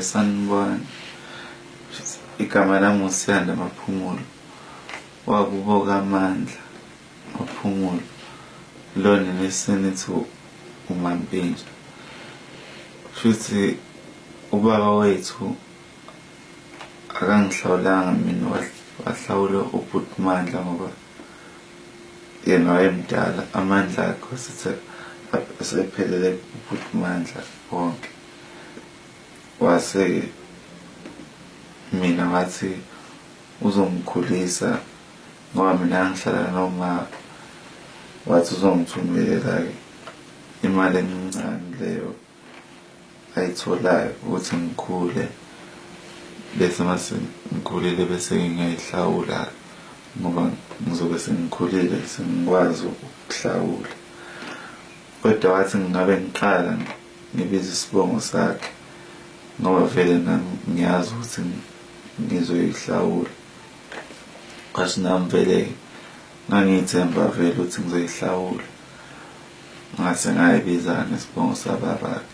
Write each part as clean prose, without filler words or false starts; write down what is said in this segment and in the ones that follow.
Sanibona. Igama lami uSiyanda Maphumulo. Wakubo kaMandla Maphumulo. Lona nesenithi uMampintsha. Shuthi ubaba wethu akangihlawulanga mina wahlawula ubhuti Mandla ngoba yena wayemdala amandla akhe wasithe asephelele ubhuti Mandla wonke. Wase mina wathi uzongikhulisa ngoba mina ngihlala noma wathi uzongithumelela-ke imali encane leyo ayitholayo ukuthi ngikhule bese mase ngikhulile bese ngiyayihlawula ngoba ngizobe sengikhulile sengikwazi ukuhlawula. Kodwa wathi ngingabe ngiqala ngibiza isibongo sakhe ngoba vele nami ngiyazi ukuthi ngizoyihlawula. Kwathi nami vele ngangiyithemba vele ukuthi ngizoyihlawula. Ngase ngayibiza ngesibongo sababakhe.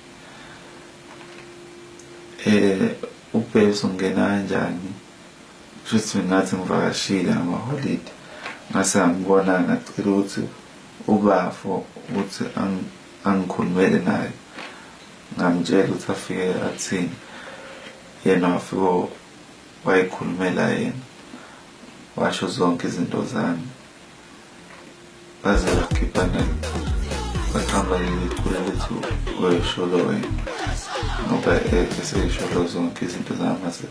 Ubhesi ungena kanjani? Shuthi ngathi ngivakashile ngamaholide ngase ngambona ngacela ukuthi ubafo ukuthi angikhulumele naye ngamtshela ukuthi afike athini yena wafike wayikhulumela yena washo zonke izinto zami baze bakhipha baqamba leli culo lethu oyisholo wena ngoba eseyisholo zonke izinto zami mase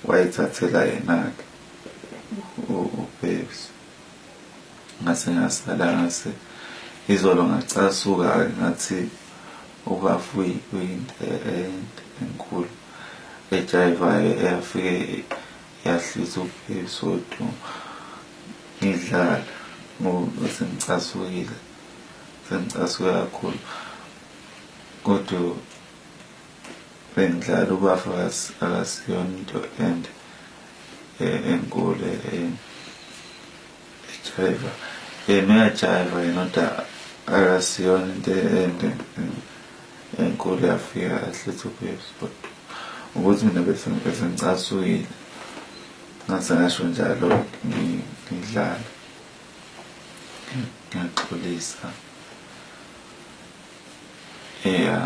wayithathela yena-ke ubabes. Ngase ngasala ngase izolo ngacasuka-ke ngathi ubafo uyinto enkulu ejayivayo eyafike yahlisa ubabes wodumo ngidlala ngoba sengicasukile sengicasuke kakhulu kodwa bengidlala ubafo akasiyona into ende enkulu ejayiva yena uyajayiva yena kodwa akasiyona into ende enkulu yafika kahle ubabes kodwa ukuthi mina bese ngicasukile ngase ngasho njalo ngidlala ngiyaxolisa. Ya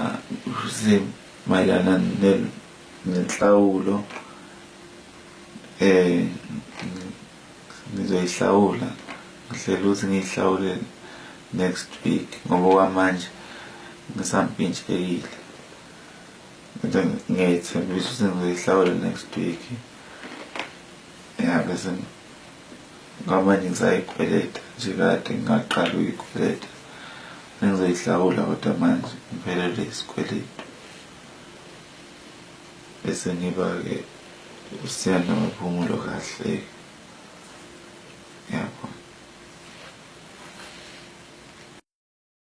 mayelana nenhlawulo ngizoyihlawula ngihlela ukuthi ngiyihlawule next week ngoba okwamanje ngisampintshekile. Kodwa ngiyayithembisa ukuthi ngizoyihlawula next week. Ya bese kwamanje ngisayikweleta nje kade ngingaqala ukuyikweleta sengizoyihlawula kodwa manje ngiphelelwe isikweletu bese ngiba-ke uSiyanda Maphumulo kahle-ke.